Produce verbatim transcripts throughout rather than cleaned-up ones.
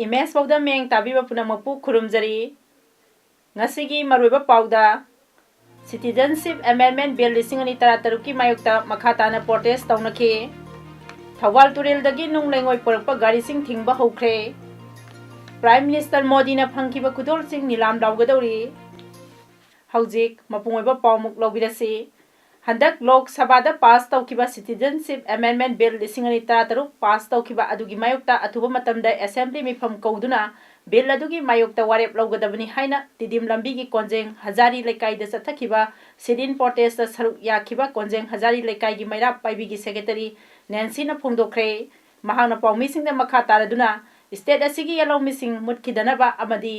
Image ꯐꯥꯎꯗ ꯃꯤꯠꯌꯦꯡ ꯇꯥꯕꯤꯕ ꯄꯨꯝꯅꯃꯛꯄꯨ ꯈꯨꯔꯨꯝꯖꯔꯤ꯫ ꯉꯁꯤꯒꯤ ꯃꯔꯨꯑꯣꯏꯕ ꯄꯥꯎꯗ, Citizenship Amendment Bill ꯂꯤꯁꯤꯡ ꯑꯅꯤ ꯇꯔꯥꯇꯔꯨꯛꯀꯤ ꯃꯥꯌꯣꯛꯇ ꯃꯈꯥ ꯇꯥꯅ protest ꯇꯧꯅꯈꯤ꯫ ꯊꯧꯕꯥꯜ ꯇꯨꯔꯦꯜꯗꯒꯤ ꯅꯨꯡ ꯂꯩꯉꯣꯏ ꯄꯨꯔꯛꯄ ꯒꯥꯔꯤꯁꯤꯡ ꯊꯤꯡꯕ ꯍꯧꯈ꯭ꯔꯦ꯫ Prime Minister ꯃꯣꯗꯤꯅ ꯐꯪꯈꯤꯕ ꯈꯨꯗꯣꯜꯁꯤꯡ ꯅꯤꯂꯥꯝ ꯂꯥꯎꯒꯗꯧꯔꯤ꯫ ꯍꯧꯖꯤꯛ ꯃꯄꯨꯡ ꯑꯣꯏꯕ ꯄꯥꯎꯃꯨꯛ ꯂꯧꯕꯤꯔꯁꯤ꯫ ꯍꯟꯗꯛ ꯂꯣꯛ ꯁꯚꯥꯗ ꯄꯥꯁ ꯇꯧꯈꯤꯕ Citizenship Amendment Bill ꯂꯤꯁꯤꯡ ꯑꯅꯤ ꯇꯔꯥꯇꯔꯨꯛ ꯄꯥꯁ ꯇꯧꯈꯤꯕ ꯑꯗꯨꯒꯤ ꯃꯥꯌꯣꯛꯇ ꯑꯊꯨꯕ ꯃꯇꯝꯗ ꯑꯦꯁꯦꯝꯕ꯭ꯂꯤ ꯃꯤꯐꯝ ꯀꯧꯗꯨꯅ ꯕꯤꯜ ꯑꯗꯨꯒꯤ ꯃꯥꯌꯣꯛꯇ ꯋꯥꯔꯦꯞ ꯂꯧꯒꯗꯕꯅꯤ ꯍꯥꯏꯅ ꯇꯤꯗꯤꯝ ꯂꯝꯕꯤꯒꯤ ꯀꯣꯟꯖꯦꯡ ꯍꯖꯥꯔꯤ ꯂꯩꯀꯥꯏꯗ ꯆꯠꯊꯈꯤꯕ sit-in protest ꯇ ꯁꯔꯨꯛ ꯌꯥꯈꯤꯕ ꯀꯣꯟꯖꯦꯡ ꯍꯖꯥꯔꯤ ꯂꯩꯀꯥꯏꯒꯤ ꯃꯩꯔꯥ ꯄꯥꯏꯕꯤꯒꯤ ꯁꯦꯀ꯭ꯔꯦꯇꯔꯤ ꯅꯦꯟꯁꯤꯅ ꯐꯣꯡꯗꯣꯛꯈ꯭ꯔꯦ꯫ ꯃꯍꯥꯛꯅ ꯄꯥꯎꯃꯤꯁꯤꯡꯗ ꯃꯈꯥ ꯇꯥꯔꯗꯨꯅ ꯁ꯭ꯇꯦꯠ ꯑꯁꯤꯒꯤ ꯌꯦꯜꯍꯧꯃꯤꯁꯤꯡ ꯃꯨꯠꯈꯤꯗꯅꯕ ꯑꯃꯗꯤ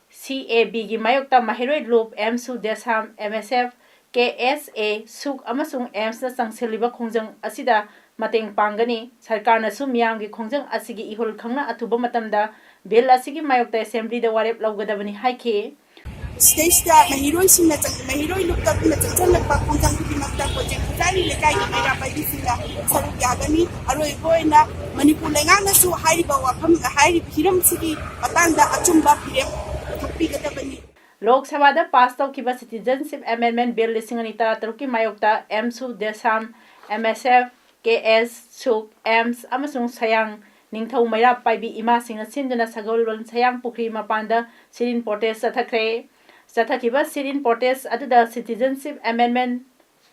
ꯁꯤ ꯑꯦ ꯕꯤꯒꯤ ꯃꯥꯌꯣꯛꯇ ꯃꯍꯩꯔꯣꯏ ꯂꯨꯞ, ꯑꯦꯝꯁꯨ ꯗꯦꯁꯥꯝ, ꯑꯦꯝ ꯑꯦꯁ ꯑꯦꯐ, ꯀꯦ ꯑꯦꯁ ꯑꯦ, ꯁꯨꯛ ꯑꯃꯁꯨꯡ ꯑꯦꯝꯁꯅ ꯆꯪꯁꯤꯜꯂꯤꯕ ꯈꯣꯡꯖꯪ ꯑꯁꯤꯗ ꯃꯇꯦꯡ ꯄꯥꯡꯒꯅꯤ꯫ ꯁꯔꯀꯥꯔꯅꯁꯨ ꯃꯤꯌꯥꯝꯒꯤ ꯈꯣꯡꯖꯪ ꯑꯁꯤꯒꯤ ꯏꯍꯨꯜ ꯈꯪꯅ ꯑꯊꯨꯕ ꯃꯇꯝꯗ ꯕꯤꯜ ꯑꯁꯤꯒꯤ ꯃꯥꯌꯣꯛꯇ ꯑꯦꯁꯦꯝꯕ꯭ꯂꯤꯗ ꯋꯥꯔꯦꯞ ꯂꯧꯒꯗꯕꯅꯤ ꯍꯥꯏꯈꯤ꯫ ꯁꯤꯗꯩꯁꯤꯗ ꯃꯍꯩꯔꯣꯏꯁꯤꯡꯅ ꯆꯪ-, ꯃꯍꯩꯔꯣꯏ ꯂꯨꯞꯇ ꯄꯨꯟꯅ ꯆꯪꯁꯤꯜꯂꯛꯄ ꯈꯣꯡꯖꯪ ꯈꯨꯗꯤꯡꯃꯛꯇ ꯀꯣꯟꯖꯦꯡ ꯍꯖꯥꯔꯤ ꯂꯩꯀꯥꯏꯒꯤ ꯃꯩꯔꯥ ꯄꯥꯏꯕꯤꯁꯤꯡꯅ ꯁꯔꯨꯛ ꯌꯥꯒꯅꯤ꯫ ꯑꯔꯣꯏꯕ ꯑꯣꯏꯅ ꯃꯅꯤꯄꯨꯔ ꯂꯩꯉꯥꯛꯅꯁꯨ ꯍꯥꯏꯔꯤꯕ ꯋꯥꯐꯝ, ꯍꯥꯏꯔꯤꯕ ꯍꯤꯔꯝꯁꯤꯒꯤ ꯃꯇꯥꯡꯗ ꯑꯆꯨꯝꯕ ꯐꯤꯔꯦꯞ ꯊꯝꯕꯤꯒꯗꯕꯅꯤ꯫ ꯂꯣꯛ ꯁꯚꯥꯗ ꯄꯥꯁ ꯇꯧꯈꯤꯕ Citizenship Amendment Bill ꯂꯤꯁꯤꯡ ꯑꯅꯤ ꯇꯔꯥꯇꯔꯨꯛꯀꯤ ꯃꯥꯌꯣꯛꯇ ꯑꯦꯝꯁꯨ ꯗꯦꯁꯥꯝ, ꯑꯦꯝ ꯑꯦꯁ ꯑꯦꯐ, ꯀꯦ ꯑꯦꯁ ꯁꯨꯛ, ꯑꯦꯝꯁ ꯑꯃꯁꯨꯡ ꯁꯌꯥꯡ ꯅꯤꯡꯊꯧ ꯃꯩꯔꯥ ꯄꯥꯏꯕꯤ ꯏꯃꯥꯁꯤꯡꯅ ꯁꯤꯟꯗꯨꯅ ꯁꯒꯣꯜꯕꯟ ꯁꯌꯥꯡ ꯄꯨꯈ꯭ꯔꯤ ꯃꯄꯥꯟꯗ sit-in protest ꯆꯠꯊꯈ꯭ꯔꯦ꯫ ꯆꯠꯊꯈꯤꯕ sit-in protest ꯑꯗꯨꯗ Citizenship Amendment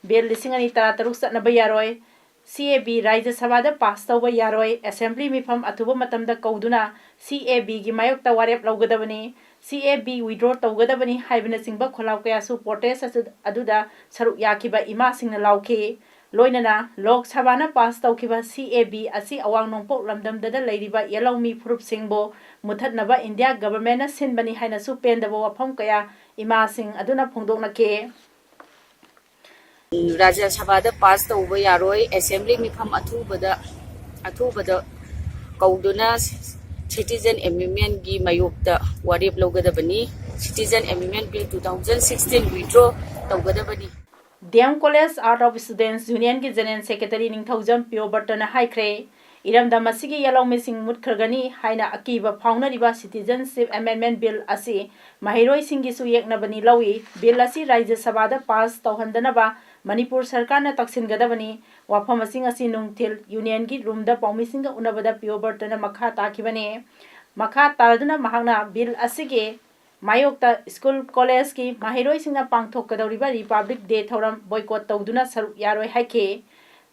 Bill ꯂꯤꯁꯤꯡ ꯑꯅꯤ ꯇꯔꯥꯇꯔꯨꯛ ꯆꯠꯅꯕ ꯌꯥꯔꯣꯏ, ꯁꯤ ꯑꯦ ꯕꯤ ꯔꯥꯖ꯭ꯌ ꯁꯚꯥꯗ ꯄꯥꯁ ꯇꯧꯕ ꯌꯥꯔꯣꯏ, ꯑꯦꯁꯦꯝꯕ꯭ꯂꯤ ꯃꯤꯐꯝ ꯑꯊꯨꯕ ꯃꯇꯝꯗ ꯀꯧꯗꯨꯅ ꯁꯤ ꯑꯦ ꯕꯤꯒꯤ ꯃꯥꯌꯣꯛꯇ ꯋꯥꯔꯦꯞ ꯂꯧꯒꯗꯕꯅꯤ, ꯁꯤ ꯑꯦ ꯕꯤ withdraw ꯇꯧꯒꯗꯕꯅꯤ ꯍꯥꯏꯕꯅꯆꯤꯡꯕ ꯈꯣꯜꯂꯥꯎ ꯀꯌꯥꯁꯨ protest ꯑꯁꯨ-, ꯑꯗꯨꯗ ꯁꯔꯨꯛ ꯌꯥꯈꯤꯕ ꯏꯃꯥꯁꯤꯡꯅ ꯂꯥꯎꯈꯤ꯫ ꯂꯣꯏꯅꯅ ꯂꯣꯛ ꯁꯚꯥꯅ ꯄꯥꯁ ꯇꯧꯈꯤꯕ ꯁꯤ ꯑꯦ ꯕꯤ ꯑꯁꯤ ꯑꯋꯥꯡ ꯅꯣꯡꯄꯣꯛ ꯂꯝꯗꯝꯗꯗ ꯂꯩꯔꯤꯕ ꯌꯦꯜꯍꯧꯃꯤ ꯐꯨꯔꯨꯞꯁꯤꯡꯕꯨ ꯃꯨꯊꯠꯅꯕ ꯏꯟꯗꯤꯌꯥ ꯒꯚꯔꯟꯃꯦꯟꯠꯅ ꯁꯤꯟꯕꯅꯤ ꯍꯥꯏꯅꯁꯨ ꯄꯦꯟꯗꯕ ꯋꯥꯐꯝ ꯀꯌꯥ ꯏꯃꯥꯁꯤꯡ ꯑꯗꯨꯅ ꯐꯣꯡꯗꯣꯛꯅꯈꯤ꯫ ꯔꯥꯖ꯭ꯌ ꯁꯚꯥꯗ ꯄꯥꯁ ꯇꯧꯕ ꯌꯥꯔꯣꯏ꯫ ꯑꯦꯁꯦꯝꯕ꯭ꯂꯤ ꯃꯤꯐꯝ ꯑꯊꯨꯕꯗ ꯑꯊꯨꯕꯗ ꯀꯧꯗꯨꯅ ꯁꯤꯇꯤꯖꯟ ꯑꯦꯃꯦꯟꯃꯦꯟꯒꯤ ꯃꯥꯌꯣꯛꯇ ꯋꯥꯔꯦꯞ ꯂꯧꯒꯗꯕꯅꯤ꯫ ꯁꯤꯇꯤꯖꯟ ꯑꯦꯃꯦꯟꯃꯦꯟ bill two thousand sixteen withdraw ꯇꯧꯒꯗꯕꯅꯤ꯫ D M college art of students ꯌꯨꯅꯤꯌꯟꯒꯤ ꯖꯦꯅꯔꯦꯜ ꯁꯦꯀ꯭ꯔꯦꯇꯔꯤ ꯅꯤꯡꯊꯧꯖꯝ ꯄꯤꯌꯣꯕꯔꯇꯅ ꯍꯥꯏꯈ꯭ꯔꯦ꯫ ꯏꯔꯝꯗꯝ ꯑꯁꯤꯒꯤ ꯌꯦꯜꯍꯧꯃꯤꯁꯤꯡ ꯃꯨꯠꯈ꯭ꯔꯒꯅꯤ ꯍꯥꯏꯅ ꯑꯀꯤꯕ ꯐꯥꯎꯅꯔꯤꯕ ꯁꯤꯇꯤꯖꯟꯁꯤꯞ ꯑꯦꯃꯦꯟꯃꯦꯟ ꯕꯤꯜ ꯑꯁꯤ ꯃꯍꯩꯔꯣꯏꯁꯤꯡꯒꯤꯁꯨ ꯌꯦꯛꯅꯕꯅꯤ ꯂꯧꯏ꯫ ꯕꯤꯜ ꯑꯁꯤ ꯔꯥꯖ꯭ꯌ ꯁꯚꯥꯗ ꯄꯥꯁ ꯇꯧꯍꯟꯗꯅꯕ ꯃꯅꯤꯄꯨꯔ ꯁꯔꯀꯥꯔꯅ ꯇꯛꯁꯤꯟꯒꯗꯕꯅꯤ꯫ ꯋꯥꯐꯝꯁꯤꯡ ꯑꯁꯤ ꯅꯨꯡꯊꯤꯜ ꯌꯨꯅꯤꯌꯟꯒꯤ ꯔꯨꯝꯗ ꯄꯥꯎꯃꯤꯁꯤꯡꯒ ꯎꯅꯕꯗ ꯄꯤꯌꯣꯕꯔꯇꯅ ꯃꯈꯥ ꯇꯥꯈꯤꯕꯅꯤ꯫ ꯃꯈꯥ ꯇꯥꯔꯗꯨꯅ ꯃꯍꯥꯛꯅ ꯕꯤꯜ ꯑꯁꯤꯒꯤ ꯃꯥꯌꯣꯛꯇ ꯁ꯭ꯀꯨꯜ ꯀꯣꯂꯦꯖꯀꯤ ꯃꯍꯩꯔꯣꯏꯁꯤꯡꯅ ꯄꯥꯡꯊꯣꯛꯀꯗꯧꯔꯤꯕ ꯔꯤꯄꯕ꯭ꯂꯤꯛ ꯗꯦ ꯊꯧꯔꯝ ꯕꯣꯏꯀꯣꯠ ꯇꯧꯗꯨꯅ ꯁꯔꯨꯛ ꯌꯥꯔꯣꯏ ꯍꯥꯏꯈꯤ꯫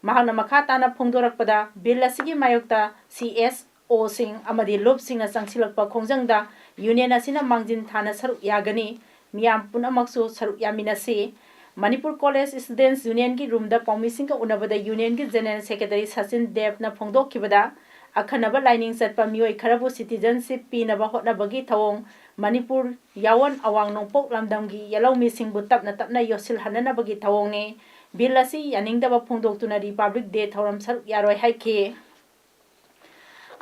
ꯃꯍꯥꯛꯅ ꯃꯈꯥ ꯇꯥꯅ ꯐꯣꯡꯗꯣꯔꯛꯄꯗ, ꯕꯤꯜ ꯑꯁꯤꯒꯤ ꯃꯥꯌꯣꯛꯇ ꯁꯤ ꯑꯦꯁ ꯑꯣꯁꯤꯡ ꯑꯃꯗꯤ ꯂꯨꯞꯁꯤꯡꯅ ꯆꯪꯁꯤꯜꯂꯛꯄ ꯈꯣꯡꯖꯪꯗ ꯌꯨꯅꯤꯌꯟ ꯑꯁꯤꯅ ꯃꯥꯡꯖꯤꯟ ꯊꯥꯅ ꯁꯔꯨꯛ ꯌꯥꯒꯅꯤ꯫ ꯃꯤꯌꯥꯝ ꯄꯨꯝꯅꯃꯛꯁꯨ ꯁꯔꯨꯛ ꯌꯥꯃꯤꯟꯅꯁꯤ꯫ ꯃꯅꯤꯄꯨꯔ ꯀꯣꯂꯦꯖ ꯁ꯭ꯇꯨꯗꯦꯟꯠꯁ ꯌꯨꯅꯤꯌꯟꯒꯤ ꯔꯨꯝꯗ ꯄꯥꯎꯃꯤꯁꯤꯡꯒ ꯎꯅꯕꯗ ꯌꯨꯅꯤꯌꯟꯒꯤ ꯖꯦꯅꯔꯦꯜ ꯁꯦꯀ꯭ꯔꯦꯇꯔꯤ ꯁꯆꯤꯟ ꯗꯦꯕꯅ ꯐꯣꯡꯗꯣꯛꯈꯤꯕꯗ, ꯑꯈꯟꯅꯕ ꯂꯥꯏꯅꯤꯡ ꯆꯠꯄ ꯃꯤꯑꯣꯏ ꯈꯔꯕꯨ ꯁꯤꯇꯤꯖꯟꯁꯤꯞ ꯄꯤꯅꯕ ꯍꯣꯠꯅꯕꯒꯤ ꯊꯧꯑꯣꯡ ꯃꯅꯤꯄꯨꯔ ꯌꯥꯋꯣꯟ ꯑꯋꯥꯡ ꯅꯣꯡꯄꯣꯛ ꯂꯝꯗꯝꯒꯤ ꯌꯦꯜꯍꯧꯃꯤꯁꯤꯡꯕꯨ ꯇꯞꯅ ꯇꯞꯅ ꯌꯣꯠꯁꯤꯜꯍꯟꯅꯅꯕꯒꯤ ꯊꯧꯑꯣꯡꯅꯤ꯫ ꯕꯤꯜ ꯑꯁꯤ ꯌꯥꯅꯤꯡꯗꯕ ꯐꯣꯡꯗꯣꯛꯇꯨꯅ ꯔꯤꯄꯕ꯭ꯂꯤꯛ ꯗꯦ ꯊꯧꯔꯝ ꯁꯔꯨꯛ ꯌꯥꯔꯣꯏ ꯍꯥꯏꯈꯤ꯫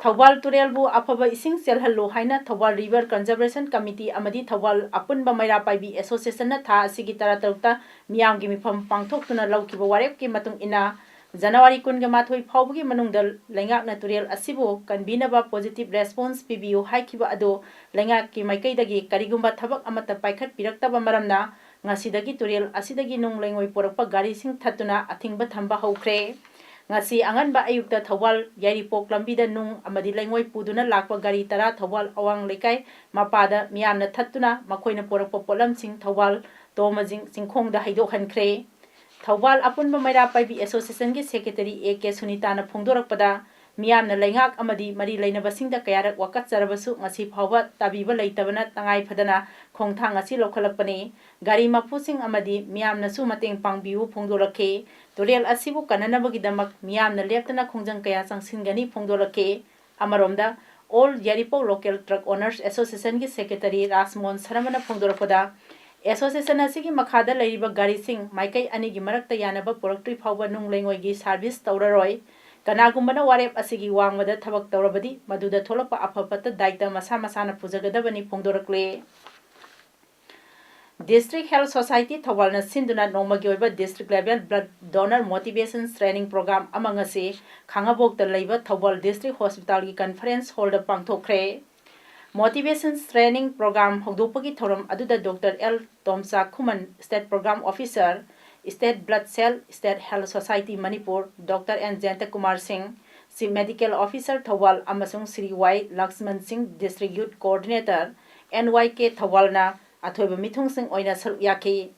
ꯊꯧꯕꯥꯜ ꯇꯨꯔꯦꯜꯕꯨ ꯑꯐꯕ ꯏꯁꯤꯡ ꯆꯦꯜꯍꯜꯂꯨ ꯍꯥꯏꯅ ꯊꯧꯕꯥꯜ ꯔꯤꯚꯔ ꯀꯟꯖꯔꯕꯦꯁꯟ ꯀꯃꯤꯇꯤ ꯑꯃꯗꯤ ꯊꯧꯕꯥꯜ ꯑꯄꯨꯟꯕ ꯃꯩꯔꯥ ꯄꯥꯏꯕꯤ ꯑꯦꯁꯣꯁꯤꯌꯦꯁꯟꯅ ꯊꯥ ꯑꯁꯤꯒꯤ ꯇꯔꯥꯇꯔꯨꯛꯇ ꯃꯤꯌꯥꯝꯒꯤ ꯃꯤꯐꯝ ꯄꯥꯡꯊꯣꯛꯇꯨꯅ ꯂꯧꯈꯤꯕ ꯋꯥꯔꯦꯞꯀꯤ ꯃꯇꯨꯡ ꯏꯟꯅ, ꯖꯅꯋꯥꯔꯤ ꯀꯨꯟꯒ ꯃꯥꯊꯣꯏ ꯐꯥꯎꯕꯒꯤ ꯃꯅꯨꯡꯗ ꯂꯩꯉꯥꯛꯅ ꯇꯨꯔꯦꯜ ꯑꯁꯤꯕꯨ ꯀꯟꯕꯤꯅꯕ ꯄꯣꯖꯤꯇꯤꯚ ꯔꯦꯁꯄꯣꯟꯁ ꯄꯤꯕꯤꯌꯨ ꯍꯥꯏꯈꯤꯕ ꯑꯗꯨ ꯂꯩꯉꯥꯛꯀꯤ ꯃꯥꯏꯀꯩꯗꯒꯤ ꯀꯔꯤꯒꯨꯝꯕ ꯊꯕꯛ ꯑꯃꯠꯇ ꯄꯥꯏꯈꯠꯄꯤꯔꯛꯇꯕ ꯃꯔꯝꯅ, ꯉꯁꯤꯗꯒꯤ ꯇꯨꯔꯦꯜ ꯑꯁꯤꯗꯒꯤ ꯅꯨꯡ ꯂꯩꯉꯣꯏ ꯄꯨꯔꯛꯄ ꯒꯥꯔꯤꯁꯤꯡ ꯊꯠꯇꯨꯅ ꯑꯊꯤꯡꯕ ꯊꯝꯕ ꯍꯧꯈ꯭ꯔꯦ꯫ ꯉꯁꯤ ꯑꯉꯟꯕ ꯑꯌꯨꯛꯇ ꯊꯧꯕꯥꯜ ꯌꯥꯏꯔꯤꯄꯣꯛ ꯂꯝꯕꯤꯗ ꯅꯨꯡ ꯑꯃꯗꯤ ꯂꯩꯉꯣꯏ ꯄꯨꯗꯨꯅ ꯂꯥꯛꯄ ꯒꯥꯔꯤ ꯇꯔꯥ ꯊꯧꯕꯥꯜ ꯑꯋꯥꯡ ꯂꯩꯀꯥꯏ ꯃꯄꯥꯗ ꯃꯤꯌꯥꯝꯅ ꯊꯠꯇꯨꯅ ꯃꯈꯣꯏꯅ ꯄꯨꯔꯛꯄ ꯄꯣꯠꯂꯝꯁꯤꯡ ꯊꯧꯕꯥꯜ ꯇꯣꯃꯖꯤꯡ ꯆꯤꯡꯈꯣꯡꯗ ꯍꯩꯗꯣꯛꯍꯟꯈ꯭ꯔꯦ꯫ ꯊꯧꯕꯥꯜ ꯑꯄꯨꯟꯕ ꯃꯩꯔꯥ ꯄꯥꯏꯕꯤ ꯑꯦꯁꯣꯁꯤꯌꯦꯁꯟꯒꯤ ꯁꯦꯀ꯭ꯔꯦꯇꯔꯤ ꯑꯦ ꯀꯦ ꯁꯨꯅꯤꯇꯥꯅ ꯐꯣꯡꯗꯣꯔꯛꯄꯗ, ꯃꯤꯌꯥꯝꯅ ꯂꯩꯉꯥꯛ ꯑꯃꯗꯤ ꯃꯔꯤ ꯂꯩꯅꯕꯁꯤꯡꯗ ꯀꯌꯥꯔꯛ ꯋꯥꯀꯠꯆꯔꯕꯁꯨ ꯉꯁꯤ ꯐꯥꯎꯕ ꯇꯥꯕꯤꯕ ꯂꯩꯇꯕꯅ ꯇꯉꯥꯏ ꯐꯗꯅ ꯈꯣꯡꯊꯥꯡ ꯑꯁꯤ ꯂꯧꯈꯠꯂꯛꯄꯅꯤ꯫ ꯒꯥꯔꯤ ꯃꯄꯨꯁꯤꯡ ꯑꯃꯗꯤ ꯃꯤꯌꯥꯝꯅꯁꯨ ꯃꯇꯦꯡ ꯄꯥꯡꯕꯤꯌꯨ ꯐꯣꯡꯗꯣꯔꯛꯈꯤ꯫ ꯇꯨꯔꯦꯜ ꯑꯁꯤꯕꯨ ꯀꯟꯅꯅꯕꯒꯤꯗꯃꯛ ꯃꯤꯌꯥꯝꯅ ꯂꯦꯞꯇꯅ ꯈꯣꯡꯖꯪ ꯀꯌꯥ ꯆꯪꯁꯤꯟꯒꯅꯤ ꯐꯣꯡꯗꯣꯔꯛꯈꯤ꯫ ꯑꯃꯔꯣꯝꯗ, All Yaripok Local Truck Owners Association ꯒꯤ Secretary ꯔꯥꯖꯃꯣꯍꯟ ꯁꯔꯃꯅ ꯐꯣꯡꯗꯣꯔꯛꯄꯗ, association ꯑꯁꯤꯒꯤ ꯃꯈꯥꯗ ꯂꯩꯔꯤꯕ ꯒꯥꯔꯤꯁꯤꯡ ꯃꯥꯏꯀꯩ ꯑꯅꯤꯒꯤ ꯃꯔꯛꯇ ꯌꯥꯅꯕ ꯄꯨꯔꯛꯇ꯭ꯔꯤ ꯐꯥꯎꯕ ꯅꯨꯡ ꯂꯩꯉꯣꯏꯒꯤ service ꯇꯧꯔꯔꯣꯏ꯫ ꯀꯅꯥꯒꯨꯝꯕꯅ ꯋꯥꯔꯦꯞ ꯑꯁꯤꯒꯤ ꯋꯥꯡꯃꯗ ꯊꯕꯛ ꯇꯧꯔꯕꯗꯤ ꯃꯗꯨꯗ ꯊꯣꯛꯂꯛꯄ ꯑꯐ ꯐꯠꯇ ꯗꯥꯏꯇ ꯃꯁꯥ ꯃꯁꯥꯅ ꯄꯨꯖꯒꯗꯕꯅꯤ ꯐꯣꯡꯗꯣꯔꯛꯂꯦ꯫ District Health Society ꯊꯧꯕꯥꯜꯅ ꯁꯤꯟꯗꯨꯅ ꯅꯣꯡꯃꯒꯤ ꯑꯣꯏꯕ district level blood donor motivation training program ꯑꯃ ꯉꯁꯤ ꯈꯥꯉꯕꯣꯛꯇ ꯂꯩꯕ ꯊꯧꯕꯥꯜ District Hospital ꯒꯤ conference hall ꯗ ꯄꯥꯡꯊꯣꯛꯈ꯭ꯔꯦ꯫ Motivation training program ꯍꯧꯗꯣꯛꯄꯒꯤ ꯊꯧꯔꯝ ꯑꯗꯨꯗ doctor L Tomcha Khuman, State Program Officer, State Blood Cell, State Health Society Manipur, doctor N Jayanta Kumar Singh, Chief Medical Officer Thoubal, ꯑꯃꯁꯨꯡ ꯁ꯭ꯔꯤ ꯋꯥꯏ ꯂꯛꯁꯃꯟ ꯁꯤꯡ, District Youth Coordinator, N Y K ꯊꯧꯕꯥꯜꯅ ꯑꯊꯣꯏꯕ ꯃꯤꯊꯨꯡꯁꯤꯡ ꯑꯣꯏꯅ ꯁꯔꯨꯛ ꯌꯥꯈꯤ꯫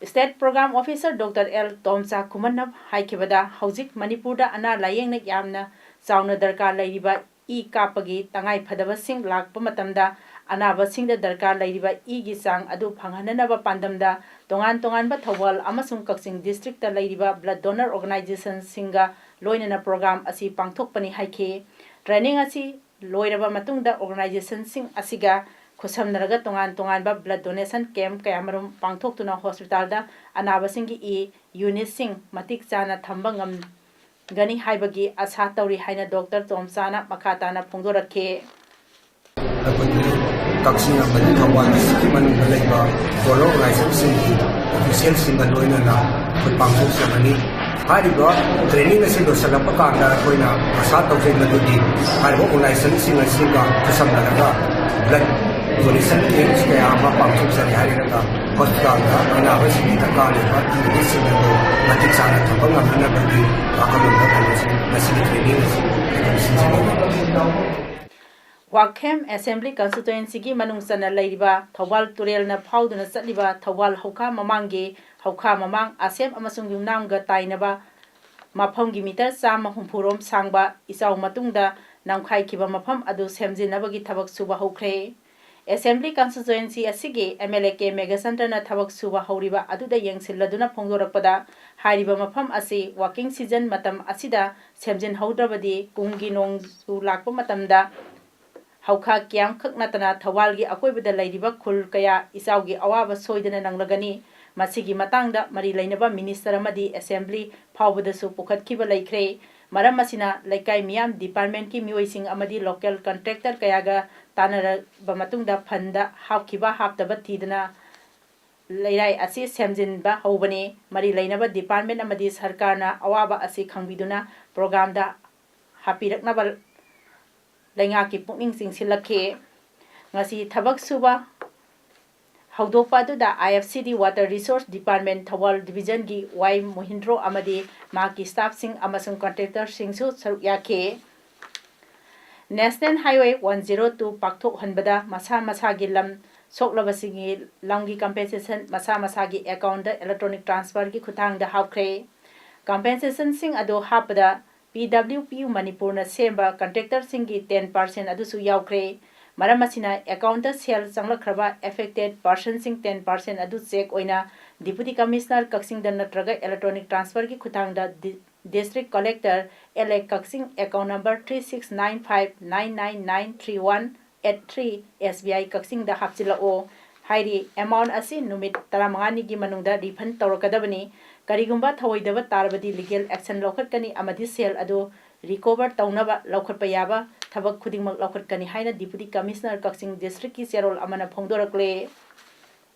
State Program Officer doctor L Tomcha ꯈꯨꯃꯟꯅ ꯍꯥꯏꯈꯤꯕꯗ, ꯍꯧꯖꯤꯛ ꯃꯅꯤꯄꯨꯔꯗ ꯑꯅꯥ ꯂꯥꯌꯦꯡꯅ ꯌꯥꯝꯅ ꯆꯥꯎꯅ ꯗꯔꯀꯥꯔ ꯂꯩꯔꯤꯕ ꯏ ꯀꯥꯞꯄꯒꯤ ꯇꯉꯥꯏ ꯐꯗꯕꯁꯤꯡ ꯂꯥꯛꯄ ꯃꯇꯝꯗ, ꯑꯅꯥꯕꯁꯤꯡꯗ ꯗꯔꯀꯥꯔ ꯂꯩꯔꯤꯕ ꯏꯒꯤ ꯆꯥꯡ ꯑꯗꯨ ꯐꯪꯍꯟꯅꯅꯕ ꯄꯥꯟꯗꯝꯗ, ꯇꯣꯉꯥꯟ ꯇꯣꯉꯥꯟꯕ ꯊꯧꯕꯥꯜ ꯑꯃꯁꯨꯡ ꯀꯛꯆꯤꯡ district ꯇ ꯂꯩꯔꯤꯕ blood donor organization ꯁꯤꯡꯒ ꯂꯣꯏꯅꯅ program ꯑꯁꯤ ꯄꯥꯡꯊꯣꯛꯄꯅꯤ ꯍꯥꯏꯈꯤ꯫ Training ꯑꯁꯤ ꯂꯣꯏꯔꯕ ꯃꯇꯨꯡꯗ organization ꯁꯤꯡ ꯑꯁꯤꯒ ꯈꯨꯠꯁꯝꯅꯔꯒ ꯇꯣꯉꯥꯟ ꯇꯣꯉꯥꯟꯕ blood donation camp ꯀꯌꯥꯃꯔꯨꯝ ꯄꯥꯡꯊꯣꯛꯇꯨꯅ hospital ꯗ ꯑꯅꯥꯕꯁꯤꯡꯒꯤ ꯏ unit ꯁꯤꯡ ꯃꯇꯤꯛ ꯆꯥꯅ ꯊꯝꯕ ꯉꯝꯒꯅꯤ ꯍꯥꯏꯕꯒꯤ ꯑꯁꯥ ꯇꯧꯔꯤ ꯍꯥꯏꯅ ꯗꯣꯛꯇꯔ ꯇꯣꯝꯆꯥꯅ ꯃꯈꯥ ꯇꯥꯅ ꯐꯣꯡꯗꯣꯔꯛꯈꯤ꯫ ꯑꯩꯈꯣꯏꯒꯤ ꯀꯛꯆꯤꯡ ꯑꯃꯗꯤ ꯊꯧꯕꯥꯜ district ꯀꯤ ꯃꯅꯨꯡꯗ ꯂꯩꯕ donor organization ꯁꯤꯡꯒꯤ official ꯁꯤꯡꯒ ꯂꯣꯏꯅꯅ ꯑꯩꯈꯣꯏ ꯄꯥꯡꯊꯣꯛꯆꯒꯅꯤ꯫ ꯍꯥꯏꯔꯤꯕ training ꯑꯁꯤ ꯂꯣꯏꯁꯤꯜꯂꯛꯄ ꯀꯥꯟꯗ ꯑꯩꯈꯣꯏꯅ ꯑꯁꯥ ꯇꯧꯖꯩ ꯃꯗꯨꯗꯤ ꯍꯥꯏꯔꯤꯕ organization ꯁꯤꯡ ꯑꯁꯤꯒ ꯈꯨꯠꯁꯝꯅꯔꯒ blood donation camps ꯀꯌꯥ ꯑꯃ ꯄꯥꯡꯊꯣꯛꯆꯒꯦ ꯍꯥꯏꯔꯒ hospital ꯗ ꯑꯅꯥꯕꯁꯤꯡꯒꯤ ꯗꯔꯀꯥꯔ ꯂꯩꯕ unit ꯁꯤꯡ ꯑꯗꯨ ꯃꯇꯤꯛ ꯆꯥꯅ ꯊꯝꯕ ꯉꯝꯅꯅꯕꯒꯤ ꯋꯥꯈꯜꯂꯣꯟꯗ ꯊꯝꯕꯁꯤꯡ ꯉꯁꯤꯒꯤ training ꯑꯁꯤ ꯑꯗꯨꯝ ꯁꯤꯟꯖꯒꯅꯤ꯫ ꯋꯥꯈꯦꯝ Assembly Constituency ꯒꯤ ꯃꯅꯨꯡ ꯆꯟꯅ ꯂꯩꯔꯤꯕ ꯊꯧꯕꯥꯜ ꯇꯨꯔꯦꯜꯅ ꯐꯥꯎꯗꯨꯅ ꯆꯠꯂꯤꯕ ꯊꯧꯕꯥꯜ ꯍꯧꯈꯥ ꯃꯃꯥꯡꯒꯤ ꯍꯧꯈꯥ ꯃꯃꯥꯡ ꯑꯁꯦꯝ ꯑꯃꯁꯨꯡ ꯌꯨꯝꯅꯥꯝꯒ ꯇꯥꯏꯅꯕ ꯃꯐꯝꯒꯤ ꯃꯤꯇꯔ ꯆꯥꯝꯃ ꯍꯨꯝꯐꯨ ꯔꯣꯝ ꯁꯥꯡꯕ ꯏꯆꯥꯎ ꯃꯇꯨꯡꯗ ꯅꯝꯈꯥꯏꯈꯤꯕ ꯃꯐꯝ ꯑꯗꯨ ꯁꯦꯝꯖꯤꯟꯅꯕꯒꯤ ꯊꯕꯛ ꯁꯨꯕ ꯍꯧꯈ꯭ꯔꯦ꯫ Assembly constituency ꯑꯁꯤꯒꯤ M L A K ꯃꯦꯘꯆꯟꯗ꯭ꯔꯅ ꯊꯕꯛ ꯁꯨꯕ ꯍꯧꯔꯤꯕ ꯑꯗꯨꯗ ꯌꯦꯡꯁꯤꯜꯂꯗꯨꯅ ꯐꯣꯡꯗꯣꯔꯛꯄꯗ, ꯍꯥꯏꯔꯤꯕ ꯃꯐꯝ ꯑꯁꯤ working season ꯃꯇꯝ ꯑꯁꯤꯗ ꯁꯦꯝꯖꯤꯟꯍꯧꯗ꯭ꯔꯕꯗꯤ ꯀꯨꯝꯒꯤ ꯅꯣꯡꯖꯨ ꯂꯥꯛꯄ ꯃꯇꯝꯗ ꯍꯧꯈꯥ ꯀꯌꯥꯝꯈꯛ ꯅꯠꯇꯅ ꯊꯧꯕꯥꯜꯒꯤ ꯑꯀꯣꯏꯕꯗ ꯂꯩꯔꯤꯕ ꯈꯨꯜ ꯀꯌꯥ ꯏꯆꯥꯎꯒꯤ ꯑꯋꯥꯕ ꯁꯣꯏꯗꯅ ꯅꯪꯂꯒꯅꯤ꯫ ꯃꯁꯤꯒꯤ ꯃꯇꯥꯡꯗ ꯃꯔꯤ ꯂꯩꯅꯕ minister ꯑꯃꯗꯤ assembly ꯐꯥꯎꯕꯗꯁꯨ ꯄꯨꯈꯠꯈꯤꯕ ꯂꯩꯈ꯭ꯔꯦ꯫ ꯃꯔꯝ ꯑꯁꯤꯅ ꯂꯩꯀꯥꯏ ꯃꯤꯌꯥꯝ departmentꯀꯤ ꯃꯤꯑꯣꯏꯁꯤꯡ ꯑꯃꯗꯤ local contractor ꯀꯌꯥꯒ ꯇꯥꯟꯅꯔꯕ ꯃꯇꯨꯡꯗ fundꯗ ꯍꯥꯞꯈꯤꯕ ꯍꯥꯞꯇꯕ ꯊꯤꯗꯅ ꯂꯩꯔꯥꯏ ꯑꯁꯤ ꯁꯦꯝꯖꯤꯟꯕ ꯍꯧꯕꯅꯤ꯫ ꯃꯔꯤ ꯂꯩꯅꯕ department ꯑꯃꯗꯤ ꯁꯔꯀꯥꯔꯅ ꯑꯋꯥꯕ ꯑꯁꯤ ꯈꯪꯕꯤꯗꯨꯅ programꯗ ꯍꯥꯞꯄꯤꯔꯛꯅꯕ ꯂꯩꯉꯥꯛꯀꯤ ꯄꯨꯛꯅꯤꯡ ꯆꯤꯡꯁꯤꯜꯂꯛꯈꯤ꯫ ꯉꯁꯤ ꯊꯕꯛ ꯁꯨꯕ ꯍꯧꯗꯣꯛꯄ ꯑꯗꯨꯗ I F C D Water Resource Department Thoubal divisionꯒꯤ Y ꯃꯣꯍꯤꯟꯗ꯭ꯔꯣ ꯑꯃꯗꯤ ꯃꯍꯥꯛꯀꯤ staffꯁꯤꯡ ꯑꯃꯁꯨꯡ contractorꯁꯤꯡꯁꯨ ꯁꯔꯨꯛ ꯌꯥꯈꯤ꯫ National Highway one zero two ꯄꯥꯛꯊꯣꯛꯍꯟꯕꯗ ꯃꯁꯥ ꯃꯁꯥꯒꯤ ꯂꯝ ꯁꯣꯛꯂꯕꯁꯤꯡꯒꯤ ꯂꯝꯒꯤ compensation ꯃꯁꯥ ꯃꯁꯥꯒꯤ accountꯗ electronic transferꯒꯤ ꯈꯨꯠꯊꯥꯡꯗ ꯍꯥꯞꯈ꯭ꯔꯦ꯫ Compensationꯁꯤꯡ ꯑꯗꯨ ꯍꯥꯞꯄꯗ P W P ꯃꯅꯤꯄꯨꯔꯅ ꯁꯦꯝꯕ contractorꯁꯤꯡꯒꯤ ten percent ꯑꯗꯨꯁꯨ ꯌꯥꯎꯈ꯭ꯔꯦ꯫ ꯃꯔꯝ ꯑꯁꯤꯅ accountꯇ ꯁꯦꯜ ꯆꯪꯂꯛꯈ꯭ꯔꯕ affected personꯁꯤꯡ ten percent ꯑꯗꯨ cheque ꯑꯣꯏꯅ Deputy Commissioner ꯀꯛꯆꯤꯡꯗ ꯅꯠꯇ꯭ꯔꯒ electronic transferꯒꯤ ꯈꯨꯠꯊꯥꯡꯗ di-, District Collector, L A Kakching, account number three six nine five nine nine nine three one at three S B I ꯀꯛꯆꯤꯡꯗ ꯍꯥꯞꯆꯤꯜꯂꯛꯎ꯫ ꯍꯥꯏꯔꯤ amount ꯑꯁꯤ ꯅꯨꯃꯤꯠ ꯇꯔꯥꯃꯉꯥꯅꯤꯒꯤ ꯃꯅꯨꯡꯗ refund ꯇꯧꯔꯛꯀꯗꯕꯅꯤ꯫ ꯀꯔꯤꯒꯨꯝꯕ ꯊꯧꯑꯣꯏꯗꯕ ꯇꯥꯔꯕꯗꯤ legal action ꯂꯧꯈꯠꯀꯅꯤ ꯑꯃꯗꯤ ꯁꯦꯜ ꯑꯗꯨ recover ꯇꯧꯅꯕ ꯂꯧꯈꯠꯄ ꯌꯥꯕ ꯊꯕꯛ ꯈꯨꯗꯤꯡꯃꯛ ꯂꯧꯈꯠꯀꯅꯤ ꯍꯥꯏꯅ Deputy Commissioner ꯀꯛꯆꯤꯡ Districtꯀꯤ ꯆꯦꯔꯣꯜ ꯑꯃꯅ ꯐꯣꯡꯗꯣꯔꯛꯂꯦ꯫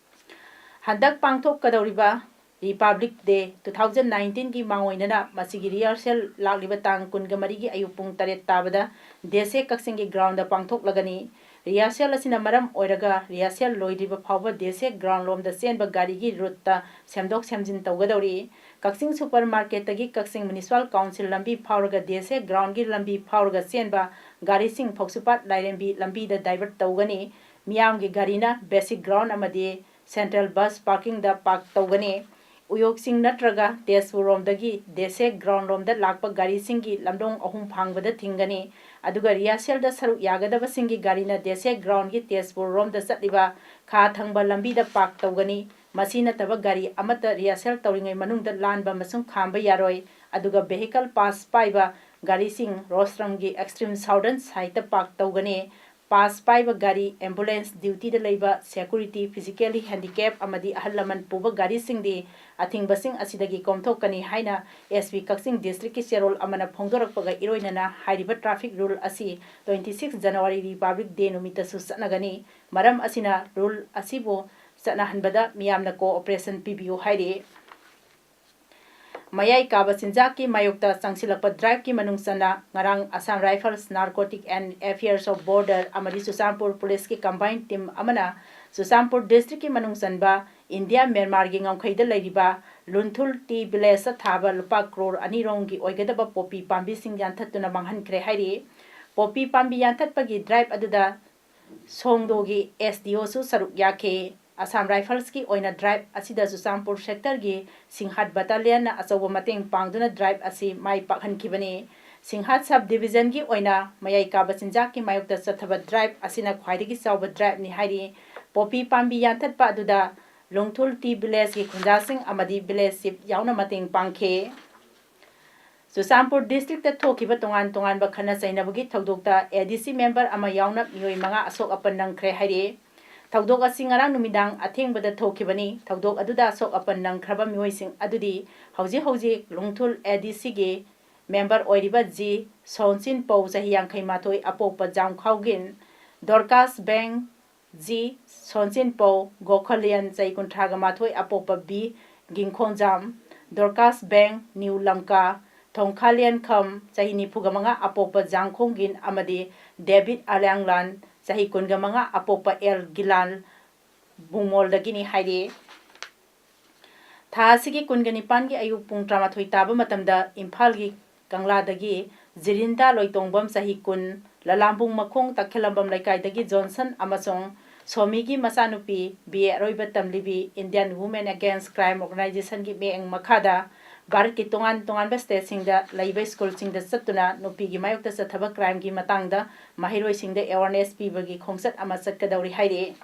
ꯍꯟꯗꯛ ꯄꯥꯡꯊꯣꯛꯀꯗꯧꯔꯤꯕ Republic Day two thousand nineteenꯒꯤ ꯃꯥꯡꯑꯣꯏꯅꯅ ꯃꯁꯤꯒꯤ rehearsal ꯂꯥꯛꯂꯤꯕ ꯇꯥꯡ ꯀꯨꯟꯒ ꯃꯔꯤꯒꯤ ꯑꯌꯨꯛ ꯄꯨꯡ ꯇꯔꯦꯠ ꯇꯥꯕꯗ ꯗꯦꯁꯦ ꯀꯛꯆꯤꯡꯒꯤ groundꯗ ꯄꯥꯡꯊꯣꯛꯂꯒꯅꯤ꯫ Rehearsal ꯑꯁꯤꯅ ꯃꯔꯝ ꯑꯣꯏꯔꯒ rehearsal ꯂꯣꯏꯗ꯭ꯔꯤꯕ ꯐꯥꯎꯕ ꯗꯦꯁꯦ ground ꯂꯣꯝꯗ ꯆꯦꯟꯕ ꯒꯥꯔꯤꯒꯤ routeꯇ ꯁꯦꯝꯗꯣꯛ ꯁꯦꯝꯖꯤꯟ ꯇꯧꯒꯗꯧꯔꯤ꯫ ꯀꯛꯆꯤꯡ supermarketꯇꯒꯤ ꯀꯛꯆꯤꯡ Municipal Council ꯂꯝꯕꯤ ꯐꯥꯎꯔꯒ ꯗꯦꯁꯦ groundꯒꯤ ꯂꯝꯕꯤ ꯐꯥꯎꯔꯒ ꯆꯦꯟꯕ ꯒꯥꯔꯤꯁꯤꯡ ꯐꯧꯁꯨꯄꯥꯠ ꯂꯥꯏꯔꯦꯝꯕꯤ ꯂꯝꯕꯤꯗ divert ꯇꯧꯒꯅꯤ꯫ ꯃꯤꯌꯥꯝꯒꯤ ꯒꯥꯔꯤꯅ basic ground ꯑꯃꯗꯤ central bus parkingꯗ park ꯇꯧꯒꯅꯤ꯫ ꯎꯌꯣꯛ ꯆꯤꯡ ꯅꯠꯇ꯭ꯔꯒ ꯇꯦꯖꯄꯨꯔ ꯔꯣꯝꯗꯒꯤ ꯗꯦꯁꯦ ꯒ꯭ꯔꯥꯎꯟ ꯔꯣꯝꯗ ꯂꯥꯛꯄ ꯒꯥꯔꯤꯁꯤꯡꯒꯤ ꯂꯝꯂꯣꯡ ꯑꯍꯨꯝ ꯐꯥꯡꯕꯗ ꯊꯤꯡꯒꯅꯤ꯫ ꯑꯗꯨꯒ ꯔꯤꯍꯔꯁꯦꯜꯗ ꯁꯔꯨꯛ ꯌꯥꯒꯗꯕꯁꯤꯡꯒꯤ ꯒꯥꯔꯤꯅ ꯗꯦꯁꯦ ꯒ꯭ꯔꯥꯎꯟꯒꯤ ꯇꯦꯖꯄꯨꯔ ꯔꯣꯝꯗ ꯆꯠꯂꯤꯕ ꯈꯥ ꯊꯪꯕ ꯂꯝꯕꯤꯗ ꯄꯥꯔꯛ ꯇꯧꯒꯅꯤ꯫ ꯃꯁꯤ ꯅꯠꯇꯕ ꯒꯥꯔꯤ ꯑꯃꯠꯇ ꯔꯤꯍꯔꯁꯦꯜ ꯇꯧꯔꯤꯉꯩ ꯃꯅꯨꯡꯗ ꯂꯥꯟꯕ ꯑꯃꯁꯨꯡ ꯈꯥꯝꯕ ꯌꯥꯔꯣꯏ꯫ ꯑꯗꯨꯒ ꯚꯦꯍꯤꯀꯜ ꯄꯥꯁ ꯄꯥꯏꯕ ꯒꯥꯔꯤꯁꯤꯡ ꯔꯣꯁꯇ꯭ꯔꯝꯒꯤ ꯑꯦꯛꯁꯇ꯭ꯔꯤꯝ ꯁꯥꯎꯗꯔꯟ ꯁꯥꯏꯠꯇ ꯄꯥꯔꯛ ꯇꯧꯒꯅꯤ꯫ ꯄꯥꯁ ꯄꯥꯏꯕ ꯒꯥꯔꯤ, ꯑꯦꯝꯕꯨꯂꯦꯟꯁ, ꯗ꯭ꯌꯨꯇꯤꯗ ꯂꯩꯕ, ꯁꯦꯀꯨꯔꯤꯇꯤ, ꯐꯤꯖꯤꯀꯦꯜꯂꯤ ꯍꯦꯟꯗꯤꯀꯦꯞ ꯑꯃꯗꯤ ꯑꯍꯜ ꯂꯃꯟ ꯄꯨꯕ ꯒꯥꯔꯤꯁꯤꯡꯗꯤ ꯑꯊꯤꯡꯕꯁꯤꯡ ꯑꯁꯤꯗꯒꯤ ꯀꯣꯝꯊꯣꯛꯀꯅꯤ ꯍꯥꯏꯅ ꯑꯦꯁ ꯄꯤ ꯀꯛꯆꯤꯡ ꯗꯤꯁꯇ꯭ꯔꯤꯛꯀꯤ ꯆꯦꯔꯣꯜ ꯑꯃꯅ ꯐꯣꯡꯗꯣꯔꯛꯄꯒ ꯏꯔꯣꯏꯅꯅ ꯍꯥꯏꯔꯤꯕ ꯇ꯭ꯔꯥꯐꯤꯛ ꯔꯨꯜ ꯑꯁꯤ twenty six January Republic Day ꯅꯨꯃꯤꯠꯇꯁꯨ ꯆꯠꯅꯒꯅꯤ꯫ ꯃꯔꯝ ꯑꯁꯤꯅ ꯔꯨꯜ ꯑꯁꯤꯕꯨ ꯆꯠꯅꯍꯟꯕꯗ ꯃꯤꯌꯥꯝꯅ ꯀꯣꯑꯣꯄꯔꯦꯁꯟ ꯄꯤꯕꯤꯌꯨ ꯍꯥꯏꯔꯤ꯫ ꯃꯌꯥꯏ ꯀꯥꯕ ꯆꯤꯟꯖꯥꯛꯀꯤ ꯃꯥꯌꯣꯛꯇ ꯆꯪꯁꯤꯜꯂꯛꯄ ꯗ꯭ꯔꯥꯏꯚꯀꯤ ꯃꯅꯨꯡ ꯆꯟꯅ ꯉꯔꯥꯡ Assam Rifles, Narcotic and Affairs of Border ꯑꯃꯗꯤ ꯆꯨꯔꯆꯥꯟꯄꯨꯔ ꯄꯨꯂꯤꯁꯀꯤ ꯀꯝꯕꯥꯏꯟ ꯇꯤꯝ ꯑꯃꯅ ꯆꯨꯔꯆꯥꯟꯄꯨꯔ ꯗꯤꯁꯇ꯭ꯔꯤꯛꯀꯤ ꯃꯅꯨꯡ ꯆꯟꯕ ꯏꯟꯗꯤꯌꯥ ꯃ꯭ꯌꯥꯟꯃꯥꯔꯒꯤ ꯉꯝꯈꯩꯗ ꯂꯩꯔꯤꯕ ꯂꯨꯟꯊꯨꯜ ꯇꯤ ꯚꯤꯂꯦꯖꯇ ꯊꯥꯕ ꯂꯨꯄꯥ ꯀ꯭ꯔꯣꯔ ꯑꯅꯤ ꯔꯣꯝꯒꯤ ꯑꯣꯏꯒꯗꯕ ꯄꯣꯄꯤ ꯄꯥꯝꯕꯤꯁꯤꯡ ꯌꯥꯟꯊꯠꯇꯨꯅ ꯃꯥꯡꯍꯟꯈ꯭ꯔꯦ ꯍꯥꯏꯔꯤ꯫ ꯄꯣꯄꯤ ꯄꯥꯝꯕꯤ ꯌꯥꯟꯊꯠꯄꯒꯤ ꯗ꯭ꯔꯥꯏꯚ ꯑꯗꯨꯗ ꯁꯣꯡꯗꯣꯒꯤ ꯑꯦꯁ ꯗꯤ ꯑꯣꯁꯨ ꯁꯔꯨꯛ ꯌꯥꯈꯤ꯫ ꯑꯁꯥꯝ ꯔꯥꯏꯐꯜꯁꯀꯤ ꯑꯣꯏꯅ ꯗ꯭ꯔꯥꯏꯚ ꯑꯁꯤꯗ ꯆꯨꯔꯆꯥꯟꯄꯨꯔ ꯁꯦꯛꯇꯔꯒꯤ ꯁꯤꯡꯍꯥꯠ ꯕꯇꯥꯂꯤꯌꯟꯅ ꯑꯆꯧꯕ ꯃꯇꯦꯡ ꯄꯥꯡꯗꯨꯅ ꯗ꯭ꯔꯥꯏꯚ ꯑꯁꯤ ꯃꯥꯏ ꯄꯥꯛꯍꯟꯈꯤꯕꯅꯤ꯫ ꯁꯤꯡꯍꯥꯠ ꯁꯕ ꯗꯤꯕꯤꯖꯟꯒꯤ ꯑꯣꯏꯅ ꯃꯌꯥꯏ ꯀꯥꯕ ꯆꯤꯟꯖꯥꯛꯀꯤ ꯃꯥꯌꯣꯛꯇ ꯆꯠꯊꯕ ꯗ꯭ꯔꯥꯏꯚ ꯑꯁꯤꯅ ꯈ꯭ꯋꯥꯏꯗꯒꯤ ꯆꯥꯎꯕ ꯗ꯭ꯔꯥꯏꯚꯅꯤ ꯍꯥꯏꯔꯤ꯫ ꯄꯣꯄꯤ ꯄꯥꯝꯕꯤ ꯌꯥꯟꯊꯠꯄ ꯑꯗꯨꯗ ꯂꯣꯡꯊꯨꯜ ꯇꯤ ꯚꯤꯂꯦꯖꯀꯤ ꯈꯨꯟꯖꯥꯁꯤꯡ ꯑꯃꯗꯤ ꯚꯤꯂꯦꯖ ꯆꯤꯐ ꯌꯥꯎꯅ ꯃꯇꯦꯡ ꯄꯥꯡꯈꯤ꯫ ꯆꯨꯔꯆꯥꯟꯄꯨꯔ ꯗꯤꯁꯇ꯭ꯔꯤꯛꯇ ꯊꯣꯛꯈꯤꯕ ꯇꯣꯉꯥꯟ ꯇꯣꯉꯥꯟꯕ ꯈꯠꯅ ꯆꯩꯅꯕꯒꯤ ꯊꯧꯗꯣꯛꯇ ꯑꯦ ꯗꯤ ꯁꯤ ꯃꯦꯝꯕꯔ ꯑꯃ ꯌꯥꯎꯅ ꯃꯤꯑꯣꯏ ꯃꯉꯥ ꯑꯁꯣꯛ ꯑꯄꯟ ꯅꯪꯈ꯭ꯔꯦ ꯍꯥꯏꯔꯤ꯫ ꯊꯧꯗꯣꯛ ꯑꯁꯤ ꯉꯔꯥꯡ ꯅꯨꯃꯤꯗꯥꯡ ꯑꯊꯦꯡꯕꯗ ꯊꯣꯛꯈꯤꯕꯅꯤ꯫ ꯊꯧꯗꯣꯛ ꯑꯗꯨꯗ ꯑꯁꯣꯛ ꯑꯄꯟ ꯅꯪꯈ꯭ꯔꯕ ꯃꯤꯑꯣꯏꯁꯤꯡ ꯑꯗꯨꯗꯤ ꯍꯧꯖꯤꯛ ꯍꯧꯖꯤꯛ ꯂꯣꯡꯊꯨꯜ ꯑꯦ ꯗꯤ ꯁꯤꯒꯤ ꯃꯦꯝꯕꯔ ꯑꯣꯏꯔꯤꯕ ꯖꯤ ꯁꯣꯟꯆꯤꯟ ꯄꯧ, ꯆꯍꯤ ꯌꯥꯡꯈꯩ ꯃꯥꯊꯣꯏ, ꯑꯄꯣꯛꯄ ꯖꯥꯝꯈꯥꯎꯒꯤꯟ, ꯗꯣꯔꯀꯥꯁ ꯕꯦꯡ, ꯖꯤ ꯁꯣꯟꯆꯤꯟꯄꯧ ꯒꯣꯈꯂꯤꯌꯟ, ꯆꯍꯤ ꯀꯨꯟꯊ꯭ꯔꯥꯒ ꯃꯥꯊꯣꯏ, ꯑꯄꯣꯛꯄ ꯕꯤ ꯒꯤꯡꯈꯣꯡꯖꯥꯝ, ꯗꯣꯔꯀꯥꯁ ꯕꯦꯡ, ꯅ꯭ꯌꯨ ꯂꯪꯀꯥ, ꯊꯣꯡꯈꯥꯂꯤꯌꯟ ꯈꯝ, ꯆꯍꯤ ꯅꯤꯐꯨꯒ ꯃꯉꯥ, ꯑꯄꯣꯛꯄ ꯖꯥꯡꯈꯣꯡꯒꯤꯟ ꯑꯃꯗꯤ ꯗꯦꯕꯤꯠ ꯑꯂꯥꯡꯂꯥꯟ, ꯆꯍꯤ ꯀꯨꯟꯒ ꯃꯉꯥ, ꯑꯄꯣꯛꯄ ꯑꯦꯜ ꯒꯤꯂꯥꯟ ꯕꯨꯡꯃꯣꯜꯗꯒꯤꯅꯤ ꯍꯥꯏꯔꯤ꯫ ꯊꯥ ꯑꯁꯤꯒꯤ ꯀꯨꯟꯒ ꯅꯤꯄꯥꯟꯒꯤ ꯑꯌꯨꯛ ꯄꯨꯡ ꯇꯔꯥꯃꯥꯊꯣꯏ ꯇꯥꯕ ꯃꯇꯝꯗ ꯏꯝꯐꯥꯜꯒꯤ ꯀꯪꯂꯥꯗꯒꯤ ꯖꯤꯔꯤꯟꯗꯥ ꯂꯣꯏꯇꯣꯡꯕꯝ, ꯆꯍꯤ ꯀꯨꯟ, ꯂꯂꯥꯝꯕꯨꯡ ꯃꯈꯣꯡ ꯇꯈꯦꯂꯝꯕꯝ ꯂꯩꯀꯥꯏꯗꯒꯤ ꯖꯣꯟꯁꯟ ꯑꯃꯁꯨꯡ ꯁ꯭ꯋꯥꯃꯤꯒꯤ ꯃꯆꯥꯅꯨꯄꯤ ꯕꯤ ꯑꯦ ꯑꯔꯣꯏꯕ ꯇꯝꯂꯤꯕꯤ Indian Women Against Crime Organizationꯒꯤ ꯃꯤꯠꯌꯦꯡ ꯃꯈꯥꯗ ꯚꯥꯔꯠꯀꯤ ꯇꯣꯉꯥꯟ ꯇꯣꯉꯥꯟꯕ stateꯁꯤꯡꯗ ꯂꯩꯕ ꯁ꯭ꯀꯨꯜꯁꯤꯡꯗ ꯆꯠꯇꯨꯅ ꯅꯨꯄꯤꯒꯤ ꯃꯥꯌꯣꯛꯇ ꯆꯠꯊꯕ crimeꯒꯤ ꯃꯇꯥꯡꯗ ꯃꯍꯩꯔꯣꯏꯁꯤꯡꯗ awareness ꯄꯤꯕꯒꯤ ꯈꯣꯡꯆꯠ ꯑꯃ ꯆꯠꯀꯗꯧꯔꯤ ꯍꯥꯏꯔꯤ꯫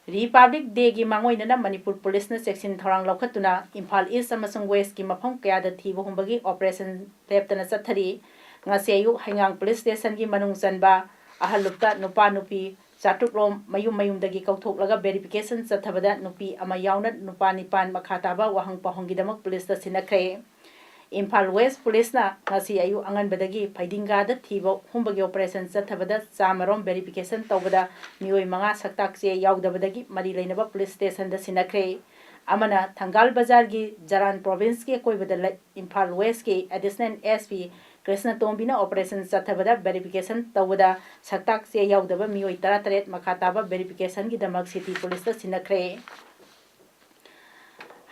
Republic Dayꯒꯤ ꯃꯥꯡꯑꯣꯏꯅꯅ ꯃꯅꯤꯄꯨꯔ ꯄꯨꯂꯤꯁꯅ ꯆꯦꯛꯁꯤꯟ ꯊꯧꯔꯥꯡ ꯂꯧꯈꯠꯇꯨꯅ ꯏꯝꯐꯥꯜ East ꯑꯃꯁꯨꯡ Westꯀꯤ ꯃꯐꯝ ꯀꯌꯥꯗ ꯊꯤꯕ ꯍꯨꯝꯕꯒꯤ operation ꯂꯦꯞꯇꯅ ꯆꯠꯊꯔꯤ꯫ ꯉꯁꯤ ꯑꯌꯨꯛ ꯍꯩꯉꯥꯡ police stationꯒꯤ ꯃꯅꯨꯡ ꯆꯟꯕ ꯑꯍꯜ ꯂꯨꯞꯇ ꯅꯨꯄꯥ ꯅꯨꯄꯤ ꯆꯥꯇ꯭ꯔꯨꯛ ꯔꯣꯝ ꯃꯌꯨꯝ ꯃꯌꯨꯝꯗꯒꯤ ꯀꯧꯊꯣꯛꯂꯒ verification ꯆꯠꯊꯕꯗ ꯅꯨꯄꯤ ꯑꯃ ꯌꯥꯎꯅ ꯅꯨꯄꯥ ꯅꯤꯄꯥꯟ ꯃꯈꯥ ꯇꯥꯕ ꯋꯥꯍꯪ ꯄꯥꯎꯍꯪꯒꯤꯗꯃꯛ ꯄꯨꯂꯤꯁꯇ ꯁꯤꯟꯅꯈ꯭ꯔꯦ꯫ ꯏꯝꯐꯥꯜ West ꯄꯨꯂꯤꯁꯅ ꯉꯁꯤ ꯑꯌꯨꯛ ꯑꯉꯟꯕꯗꯒꯤ ꯐꯩꯗꯤꯡꯒꯥꯗ ꯊꯤꯕ ꯍꯨꯝꯕꯒꯤ operation ꯆꯠꯊꯕꯗ ꯆꯥꯝꯃꯔꯣꯝ verification ꯇꯧꯕꯗ ꯃꯤꯑꯣꯏ ꯃꯉꯥ ꯁꯛꯇꯥꯛ ꯆꯦ ꯌꯥꯎꯗꯕꯗꯒꯤ ꯃꯔꯤ ꯂꯩꯅꯕ police stationꯗ ꯁꯤꯟꯅꯈ꯭ꯔꯦ꯫ ꯑꯃꯅ ꯊꯪꯒꯥꯜ ꯕꯖꯥꯔꯒꯤ ꯖꯔꯥꯟ provinceꯀꯤ ꯑꯀꯣꯏꯕꯗ ꯂꯩ, Imphal Westꯀꯤ additional SP Krishna ꯇꯣꯝꯕꯤꯅ operation ꯆꯠꯊꯕꯗ verification ꯇꯧꯕꯗ ꯁꯛꯇꯥꯛ ꯆꯦ ꯌꯥꯎꯗꯕ ꯃꯤꯑꯣꯏ ꯇꯔꯥꯇꯔꯦꯠ ꯃꯈꯥ ꯇꯥꯕ verificationꯒꯤꯗꯃꯛ city ꯄꯨꯂꯤꯁꯇ ꯁꯤꯟꯅꯈ꯭ꯔꯦ꯫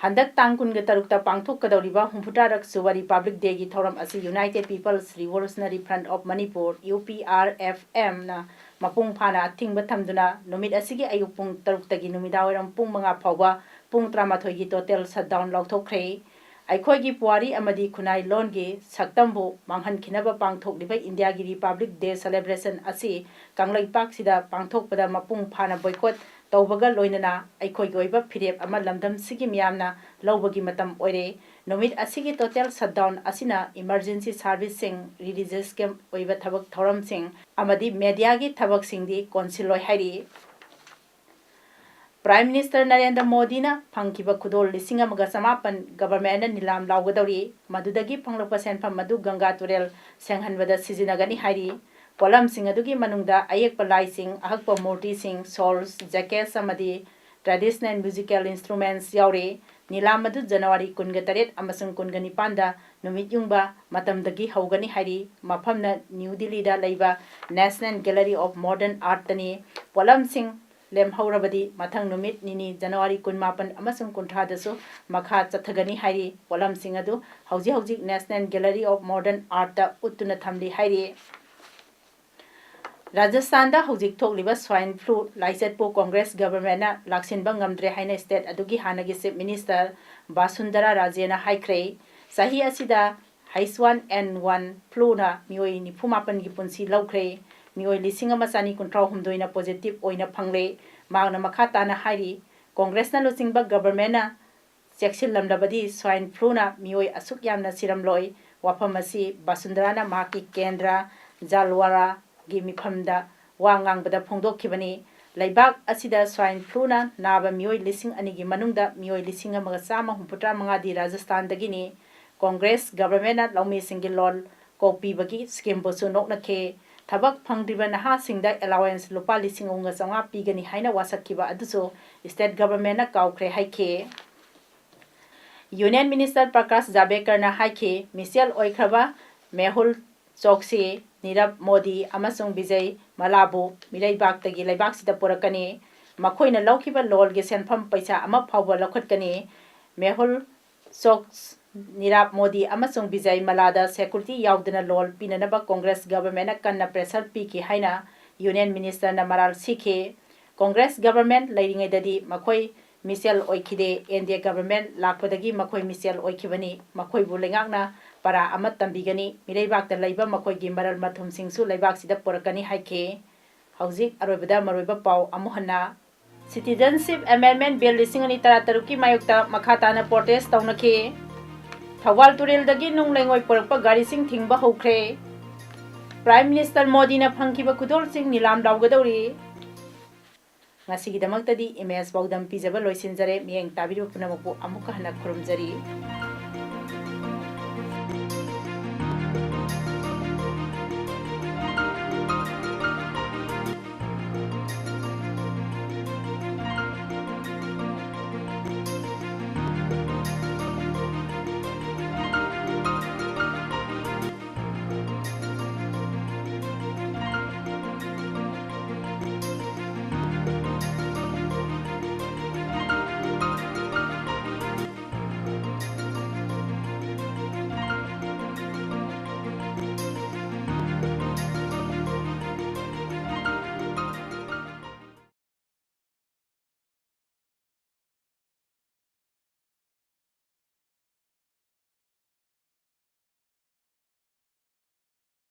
ꯍꯟꯗꯛ ꯇꯥꯡ ꯀꯨꯟꯒ ꯇꯔꯨꯛꯇ ꯄꯥꯡꯊꯣꯛꯀꯗꯧꯔꯤꯕ ꯍꯨꯝꯐꯨꯇꯔꯥꯔꯛ ꯁꯨꯕ Republic Dayꯒꯤ ꯊꯧꯔꯝ ꯑꯁꯤ United People's Revolutionary Front of Manipur, UPRFMꯅ ꯃꯄꯨꯡ ꯐꯥꯅ ꯑꯊꯤꯡꯕ ꯊꯝꯗꯨꯅ ꯅꯨꯃꯤꯠ ꯑꯁꯤꯒꯤ ꯑꯌꯨꯛ ꯄꯨꯡ ꯇꯔꯨꯛꯇꯒꯤ ꯅꯨꯃꯤꯗꯥꯡꯋꯥꯏꯔꯝ ꯄꯨꯡ ꯃꯉꯥ ꯐꯥꯎꯕ ꯄꯨꯡ ꯇꯔꯥꯃꯥꯊꯣꯏꯒꯤ total shutdown ꯂꯥꯎꯊꯣꯛꯈ꯭ꯔꯦ꯫ ꯑꯩꯈꯣꯏꯒꯤ ꯄꯨꯋꯥꯔꯤ ꯑꯃꯗꯤ ꯈꯨꯟꯅꯥꯏ ꯂꯣꯟꯒꯤ ꯁꯛꯇꯝꯕꯨ ꯃꯥꯡꯍꯟꯈꯤꯅꯕ ꯄꯥꯡꯊꯣꯛꯂꯤꯕ ꯏꯟꯗꯤꯌꯥꯒꯤ Republic Day celebration ꯑꯁꯤ ꯀꯪꯂꯩꯄꯥꯛꯁꯤꯗ ꯄꯥꯡꯊꯣꯛꯄꯗ ꯃꯄꯨꯡ ꯐꯥꯅ boycott ꯇꯧꯕꯒ ꯂꯣꯏꯅꯅ ꯑꯩꯈꯣꯏꯒꯤ ꯑꯣꯏꯕ ꯐꯤꯔꯦꯞ ꯑꯃ ꯂꯝꯗꯝꯁꯤꯒꯤ ꯃꯤꯌꯥꯝꯅ ꯂꯧꯕꯒꯤ ꯃꯇꯝ ꯑꯣꯏꯔꯦ꯫ ꯅꯨꯃꯤꯠ ꯑꯁꯤꯒꯤ total shutdown ꯑꯁꯤꯅ emergency serviceꯁꯤꯡ, religious camp ꯑꯣꯏꯕ ꯊꯕꯛ ꯊꯧꯔꯝꯁꯤꯡ ꯑꯃꯗꯤ mediaꯒꯤ ꯊꯕꯛꯁꯤꯡꯗꯤ ꯀꯣꯟꯁꯤꯜꯂꯣꯏ ꯍꯥꯏꯔꯤ꯫ Prime Minister ꯅꯔꯦꯟꯗ꯭ꯔ ꯃꯣꯗꯤꯅ ꯐꯪꯈꯤꯕ ꯈꯨꯗꯣꯜ ꯂꯤꯁꯤꯡ ꯑꯃꯒ ꯆꯃꯥꯄꯟ governmentꯅ ꯅꯤꯂꯥꯝ ꯂꯥꯎꯒꯗꯧꯔꯤ꯫ ꯃꯗꯨꯗꯒꯤ ꯐꯪꯂꯛꯄ ꯁꯦꯟꯐꯝ ꯑꯗꯨ ꯒꯪꯒꯥ ꯇꯨꯔꯦꯜ ꯁꯦꯡꯍꯟꯕꯗ ꯁꯤꯖꯤꯟꯅꯒꯅꯤ ꯍꯥꯏꯔꯤ꯫ ꯄꯣꯠꯂꯝꯁꯤꯡ ꯑꯗꯨꯒꯤ ꯃꯅꯨꯡꯗ ꯑꯌꯦꯛꯄ ꯂꯥꯏꯁꯤꯡ, ꯑꯍꯛꯄ ꯃꯨꯔꯇꯤꯁꯤꯡ, shawls, jackets ꯑꯃꯗꯤ traditional musical instruments ꯌꯥꯎꯔꯤ꯫ ꯅꯤꯂꯥꯝ ꯑꯗꯨ January ꯀꯨꯟꯒ ꯇꯔꯦꯠ ꯑꯃꯁꯨꯡ ꯀꯨꯟꯒ ꯅꯤꯄꯥꯟꯗ ꯅꯨꯃꯤꯠ ꯌꯨꯡꯕ ꯃꯇꯝꯗꯒꯤ ꯍꯧꯒꯅꯤ ꯍꯥꯏꯔꯤ꯫ ꯃꯐꯝꯅ ꯅ꯭ꯌꯨ ꯗꯤꯜꯂꯤꯗ ꯂꯩꯕ National Gallery of Modern Artꯇꯅꯤ꯫ ꯄꯣꯠꯂꯝꯁꯤꯡ ꯂꯦꯝꯍꯧꯔꯕꯗꯤ ꯃꯊꯪ ꯅꯨꯃꯤꯠ ꯅꯤꯅꯤ, January ꯀꯨꯟꯃꯥꯄꯟ ꯑꯃꯁꯨꯡ ꯀꯨꯟꯊ꯭ꯔꯥꯗꯁꯨ ꯃꯈꯥ ꯆꯠꯊꯒꯅꯤ ꯍꯥꯏꯔꯤ꯫ ꯄꯣꯠꯂꯝꯁꯤꯡ ꯑꯗꯨ ꯍꯧꯖꯤꯛ ꯍꯧꯖꯤꯛ National Gallery of Modern Artꯇ ꯎꯠꯇꯨꯅ ꯊꯝꯂꯤ ꯍꯥꯏꯔꯤ꯫ ꯔꯥꯖꯁꯊꯥꯟꯗ ꯍꯧꯖꯤꯛ ꯊꯣꯛꯂꯤꯕ swine flu ꯂꯥꯏꯆꯠꯄꯨ ꯀꯣꯡꯒ꯭ꯔꯦꯁ ꯒꯚꯔꯟꯃꯦꯟꯠꯅ ꯂꯥꯛꯁꯤꯟꯕ ꯉꯝꯗ꯭ꯔꯦ ꯍꯥꯏꯅ state ꯑꯗꯨꯒꯤ ꯍꯥꯟꯅꯒꯤ Chief Minister ꯕꯥꯁꯨꯟꯗꯔꯥ ꯔꯥꯖꯦꯅ ꯍꯥꯏꯈ꯭ꯔꯦ꯫ ꯆꯍꯤ ꯑꯁꯤꯗ H one N one fluꯅ ꯃꯤꯑꯣꯏ ꯅꯤꯐꯨ ꯃꯥꯄꯟꯒꯤ ꯄꯨꯟꯁꯤ ꯂꯧꯈ꯭ꯔꯦ꯫ ꯃꯤꯑꯣꯏ ꯂꯤꯁꯤꯡ ꯑꯃ ꯆꯅꯤ ꯀꯨꯟꯊ꯭ꯔꯥ ꯍꯨꯝꯗꯣꯏꯅ positive ꯑꯣꯏꯅ ꯐꯪꯂꯦ꯫ ꯃꯍꯥꯛꯅ ꯃꯈꯥ ꯇꯥꯅ ꯍꯥꯏꯔꯤ, ꯀꯣꯡꯒ꯭ꯔꯦꯁꯅ ꯂꯨꯆꯤꯡꯕ ꯒꯚꯔꯟꯃꯦꯟꯠꯅ ꯆꯦꯛꯁꯤꯜꯂꯝꯂꯕꯗꯤ swine fluꯅ ꯃꯤꯑꯣꯏ ꯑꯁꯨꯛ ꯌꯥꯝꯅ ꯁꯤꯔꯝꯂꯣꯏ꯫ ꯋꯥꯐꯝ ꯑꯁꯤ ꯕꯥꯁꯨꯟꯗꯔꯥꯅ ꯃꯍꯥꯛꯀꯤ ꯀꯦꯟꯗ꯭ꯔ ꯖꯥꯜꯋꯥꯔꯥꯒꯤ ꯃꯤꯐꯝꯗ ꯋꯥ ꯉꯥꯡꯕꯗ ꯐꯣꯡꯗꯣꯛꯈꯤꯕꯅꯤ꯫ ꯂꯩꯕꯥꯛ ꯑꯁꯤꯗ swine fluꯅ ꯅꯥꯕ ꯃꯤꯑꯣꯏ ꯂꯤꯁꯤꯡ ꯑꯅꯤꯒꯤ ꯃꯅꯨꯡꯗ ꯃꯤꯑꯣꯏ ꯂꯤꯁꯤꯡ ꯑꯃꯒ ꯆꯥꯝꯃ ꯍꯨꯝꯐꯨꯇꯔꯥ ꯃꯉꯥꯗꯤ ꯔꯥꯖꯁꯊꯥꯟꯗꯒꯤꯅꯤ꯫ ꯀꯣꯡꯒ꯭ꯔꯦꯁ ꯒꯚꯔꯟꯃꯦꯟꯠꯅ ꯂꯧꯃꯤꯁꯤꯡꯒꯤ ꯂꯣꯟ ꯀꯣꯛꯄꯤꯕꯒꯤ schemeꯕꯨꯁꯨ ꯅꯣꯛꯅꯈꯤ꯫ ꯊꯕꯛ ꯐꯪꯗ꯭ꯔꯤꯕ ꯅꯍꯥꯁꯤꯡꯗ allowance ꯂꯨꯄꯥ ꯂꯤꯁꯤꯡ ꯑꯍꯨꯝꯒ ꯆꯥꯝꯃꯉꯥ ꯄꯤꯒꯅꯤ ꯍꯥꯏꯅ ꯋꯥꯁꯛꯈꯤꯕ ꯑꯗꯨꯁꯨ state ꯒꯚꯔꯟꯃꯦꯟꯠꯅ ꯀꯥꯎꯈ꯭ꯔꯦ ꯍꯥꯏꯈꯤ꯫ Union Minister ꯄ꯭ꯔꯀꯥꯁ ꯖꯥꯕꯦꯀꯔꯅ ꯍꯥꯏꯈꯤ, ꯃꯤꯆꯦꯜ ꯑꯣꯏꯈ꯭ꯔꯕ ꯃꯦꯍꯨꯜ ꯆꯣꯛꯁꯤ, ꯅꯤꯔꯕ ꯃꯣꯗꯤ ꯑꯃꯁꯨꯡ ꯕꯤꯖꯩ ꯃꯂꯥꯕꯨ ꯃꯤꯔꯩꯕꯥꯛꯇꯒꯤ ꯂꯩꯕꯥꯛꯁꯤꯗ ꯄꯨꯔꯛꯀꯅꯤ꯫ ꯃꯈꯣꯏꯅ ꯂꯧꯈꯤꯕ ꯂꯣꯟꯒꯤ ꯁꯦꯟꯐꯝ ꯄꯩꯁꯥ ꯑꯃ ꯐꯥꯎꯕ ꯂꯧꯈꯠꯀꯅꯤ꯫ ꯃꯦꯍꯨꯜ ꯆꯣꯛꯁ, ꯅꯤꯔꯕ ꯃꯣꯗꯤ ꯑꯃꯁꯨꯡ ꯕꯤꯖꯩ ꯃꯂꯥꯗ security ꯌꯥꯎꯗꯅ ꯂꯣꯟ ꯄꯤꯅꯅꯕ ꯀꯣꯡꯒ꯭ꯔꯦꯁ ꯒꯚꯔꯟꯃꯦꯟꯠꯅ ꯀꯟꯅ pressure ꯄꯤꯈꯤ ꯍꯥꯏꯅ Union Ministerꯅ ꯃꯔꯥꯜ ꯁꯤꯈꯤ꯫ ꯀꯣꯡꯒ꯭ꯔꯦꯁ ꯒꯚꯔꯟꯃꯦꯟꯠ ꯂꯩꯔꯤꯉꯩꯗꯗꯤ ꯃꯈꯣꯏ ꯃꯤꯆꯦꯜ ꯑꯣꯏꯈꯤꯗꯦ꯫ NDA ꯒꯚꯔꯟꯃꯦꯟꯠ ꯂꯥꯛꯄꯗꯒꯤ ꯃꯈꯣꯏ ꯃꯤꯆꯦꯜ ꯑꯣꯏꯈꯤꯕꯅꯤ꯫ ꯃꯈꯣꯏꯕꯨ ꯂꯩꯉꯥꯛꯅ ꯄꯔꯥ ꯑꯃ ꯇꯝꯕꯤꯒꯅꯤ꯫ ꯃꯤꯔꯩꯕꯥꯛꯇ ꯂꯩꯕ ꯃꯈꯣꯏꯒꯤ ꯃꯔꯜ ꯃꯊꯨꯝꯁꯤꯡꯁꯨ ꯂꯩꯕꯥꯛꯁꯤꯗ ꯄꯨꯔꯛꯀꯅꯤ ꯍꯥꯏꯈꯤ꯫ ꯍꯧꯖꯤꯛ ꯑꯔꯣꯏꯕꯗ ꯃꯔꯨꯑꯣꯏꯕ ꯄꯥꯎ ꯑꯃꯨꯛ ꯍꯟꯅ꯫ Citizenship Amendment Bill ꯂꯤꯁꯤꯡ ꯑꯅꯤ ꯇꯔꯥꯇꯔꯨꯛꯀꯤ ꯃꯥꯌꯣꯛꯇ ꯃꯈꯥ ꯇꯥꯅ protest ꯇꯧꯅꯈꯤ꯫ ꯊꯧꯕꯥꯜ ꯇꯨꯔꯦꯜꯗꯒꯤ ꯅꯨꯡ ꯂꯩꯉꯣꯏ ꯄꯨꯔꯛꯄ ꯒꯥꯔꯤꯁꯤꯡ ꯊꯤꯡꯕ ꯍꯧꯈ꯭ꯔꯦ꯫ Prime Minister ꯃꯣꯗꯤꯅ ꯐꯪꯈꯤꯕ ꯈꯨꯗꯣꯜꯁꯤꯡ ꯅꯤꯂꯥꯝ ꯂꯥꯎꯒꯗꯧꯔꯤ꯫ ꯉꯁꯤꯒꯤꯗꯃꯛꯇꯗꯤ ꯏꯃꯦꯖ ꯄꯥꯎꯗꯝ ꯄꯤꯖꯕ ꯂꯣꯏꯁꯤꯟꯖꯔꯦ꯫ ꯃꯤꯠꯌꯦꯡ ꯇꯥꯕꯤꯔꯤꯕ ꯄꯨꯝꯅꯃꯛꯄꯨ ꯑꯃꯨꯛꯀ ꯍꯟꯅ ꯈꯨꯔꯨꯝꯖꯔꯤ꯫